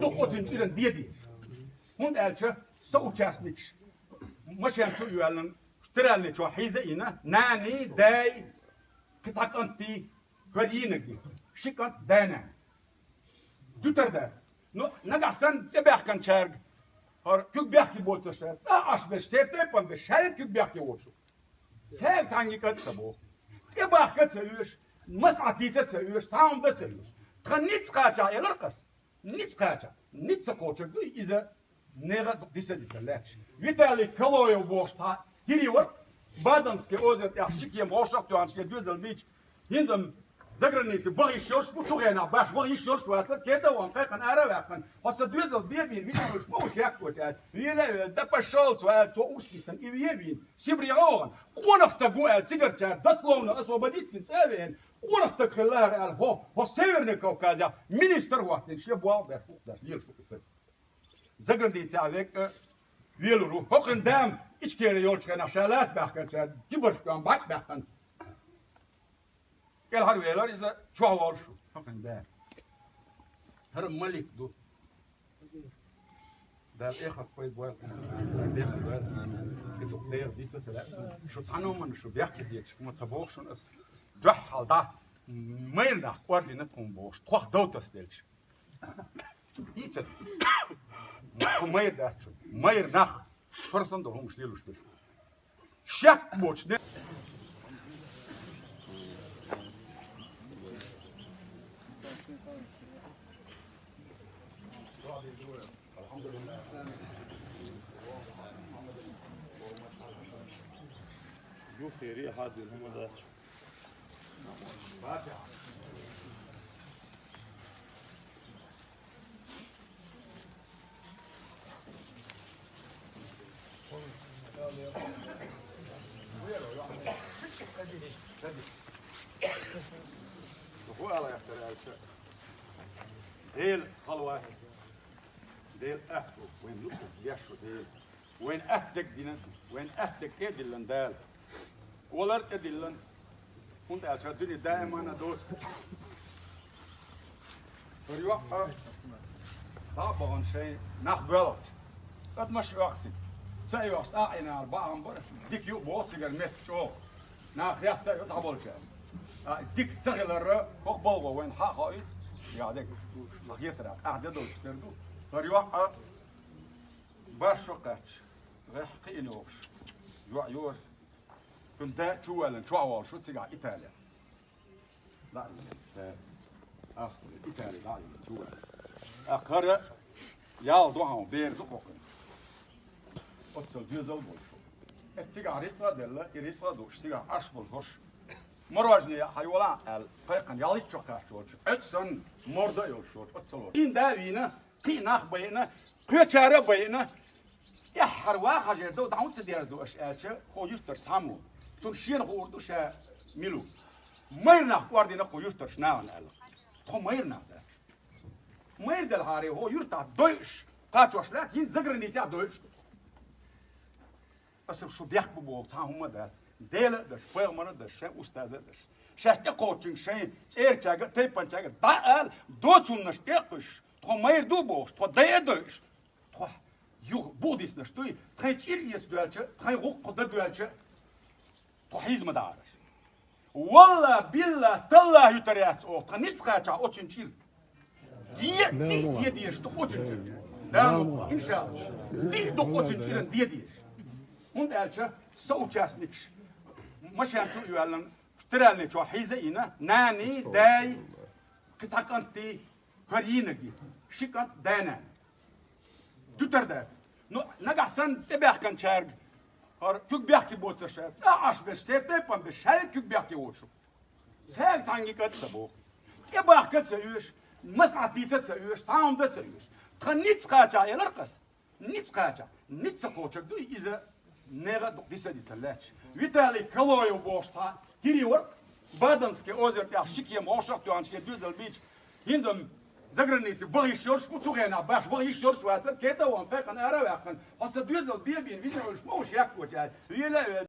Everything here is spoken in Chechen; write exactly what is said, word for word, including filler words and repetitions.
Дукха оцун чӀиран дедеш. ХӀунда аьлча соучастникаш машен чу а йоьллан, штирални чу хьийза а йина, нани, дай, кхин цхьа кӀанти, хӀара йийнарг, ши кӀант даьна. Дутар дац. Ну, нагахь санна тӀебаьхканчаьрга, хӀара куьг бехке боцурш, цӀа Ӏаш берш, церан тайпан берш, шаьлла куьг бехке воцуш. Цаьрга цхьанне кӀант ца боху. ТӀебахка ца оьшу, маслаӀат дийца ца оьшу, цхьа хӀума дан ца оьшу. Тхан ницкъ кхачахь, элар кхас. Ницкъ кхачахь. Ницкъ ца кхочург дуй иза, нехан а дукха диса а дитар лаьтташ. Виталий Калоев бохуш цхьа хӀирий вара, Бадамский озера тӀехь ши кема вовшах а тоьхна, шен доьзал бийча, хӀинца-м заграница баха йиш йолуш бу, цу хенахь баш баха йиш йолуш вацара, кеда а ван кхайкхина ара а ваьккхина, хьо сан доьзал бен бийр, виталуш ма ву шек кхочу аьлла. Вела а вела, да пошёл цо аьлла, цо урс диттина, и вен а вийна, Сибре а вахана, къонах стаг ву аьлла, цигарчара дословно освободить дина цӀа а веана, къонах стаг хилла хӀара аьлла, хьо, хьо Северный Кавказехь министр а хӀоттийна, шен болх беш, хӀух беш, лелаш ву и стаг. Заграницехь вега велур ву. ХӀокхуьнан да-м Ичкери йолчу хенахь ша лаьцна баьхканчара, кибарш кхоьхьна бӀаьрг баьккхина. КӀелхьарвелара иза, чохь волуш ву хӀокхуьнан да. ХӀара Малик ду. Дала эхарт пайда бойла. Дала декъа дойла. Амин. И дукха дера дийца а ца лаьа. Шу цхьана хӀуманна шу бехке дезаш, хӀума ца боху шуна ас. Дуьххьал дӀа майра нах кӀордина тхуна бохуш, тхох дов тасаделча. Ийца. Кху майра дац шу. Майра нах. Парсан долу хӀумаш лелуш дерш. Шек боцу де. Ю хири хьадил хӀума дац. Дела халва. Дела аьтту, вайн юкъа деш ву Дела. Вайн атта дерг дина, вайн атта дерг тӀе а диллина Дала. Олар тӀе диллина, хӀунда аьлча дуьне даимана доцу. ХӀара йоӀ а дӀа а бахана шайн нах боьлхучу. Адамаш а оьху цига. Ца а йоьхуш, цӀа а Ӏийнара бахьана бара, дика ю а боху цигара меттачу чӀогӀа. Нах хеста а йо цхьаболчара. А дика ца хиларра, хӀокху балгӀо вайна хьа а хоуьйту, яхь дерг, хьан хетарехь, ахь де долчу тера ду. ХӀара йоӀ а Баш шо кхаьчча, гӀехь кхиъна йогӀуш, йоӀ йора. Кхуьнан да чу а ваьллина, чохь волуш ву цигахь Италия. ДӀа а йина, да, Австри, Итали дӀа а йина, чу а ваьллина. ТӀаккха хӀара ял ду хьуна, бер ду кхокхуьнан. Оццул доьзал а болуш ву. Эццигахь рицкъа а делла, и рицкъа а дууш, цигахь Ӏаш болу хӀорш. Мороженое хьайолахь аьлла, кхайкхина, ял йитта чохь кхаьчча волчу, Ӏуьтту санна, морда а йолуш волчу, оццул волуш. Дин да а вийна, кхин а нах а байина, кхечара а байина, тӀаьххьара ваха хьажийр ду, дӀа хӀунда ца дерзаду аша аьлча, хӀо юьртарчу цхьаммо. Цунна шена хуур ду ша мила ву. Майра нах кӀордина кху юьртарчу нахана аьлла. Тхо майра нах дац. Майра делхьара, хӀо юьртахь дойуш, кхачош лаьтта, хӀинца заграницехь дойуш ду. Аса шу бехк бу боху цхьа хӀума а дац. Дела а даш, пайхамар а даш, шайн устаза а даш. Шаьш тӀекхочуьнга шайн цӀерачаьрга а, тайпанчаьрга а дӀа а ала, доцуннаш тӀе а кхуьссуш, тхо майра ду бохуш, тхо дай а дойуш, тхо юха бух диснарш дуй, тхайн чӀир эца доьлча, тхайн гӀуллакх тхо дан доьлча, тхо хьийза ма дахьара. Валла, билла, талла юьтар яц оха, тхан ницкъ кхачахь оцун чӀир. Де, де, де дезаш ду оцун чӀир. Да, иншалла. Де ду оцун чӀиран де дезаш. ХӀунда аьлча соучастникаш машен чу а йоьллан, штирални чохь хьийза а йина, нани, дай, кхин цхьа кӀанти, хӀара йийнарг, ши кӀант дай-нана. Дуьтар дац. Ну, нагахь санна тӀебаьхканчаьрга, хӀара куьг бехке боцурш, цӀа Ӏаш берш, церан тайпан берш, шаьлла куьг бехке воцуш. Цаьрга цхьанне кӀант ца боху. ТӀебахка ца оьшу, маслаӀат дийца ца оьшу, цхьа хӀума дан ца оьшу. Тхан ницкъ кхачахь, элар кхас. Ницкъ кхачахь. Ницкъ ца кхочург дуй иза, нехан а дукха диса а дитар лаьтташ. Виталий Калоев бохуш цхьа хӀирий вара, Бадамский озера тӀехь ши кема вовшах а тоьхна, шен доьзал бийча, хӀинца-м заграница баха йиш йолуш бу, цу хенахь баш баха йиш йолуш вацара, кеда а ван кхайкхина ара а ваьккхина, хьо сан доьзал бен бийр, виза Ӏуьллуш ма ву шек кхочу аьлла. Вела а вела,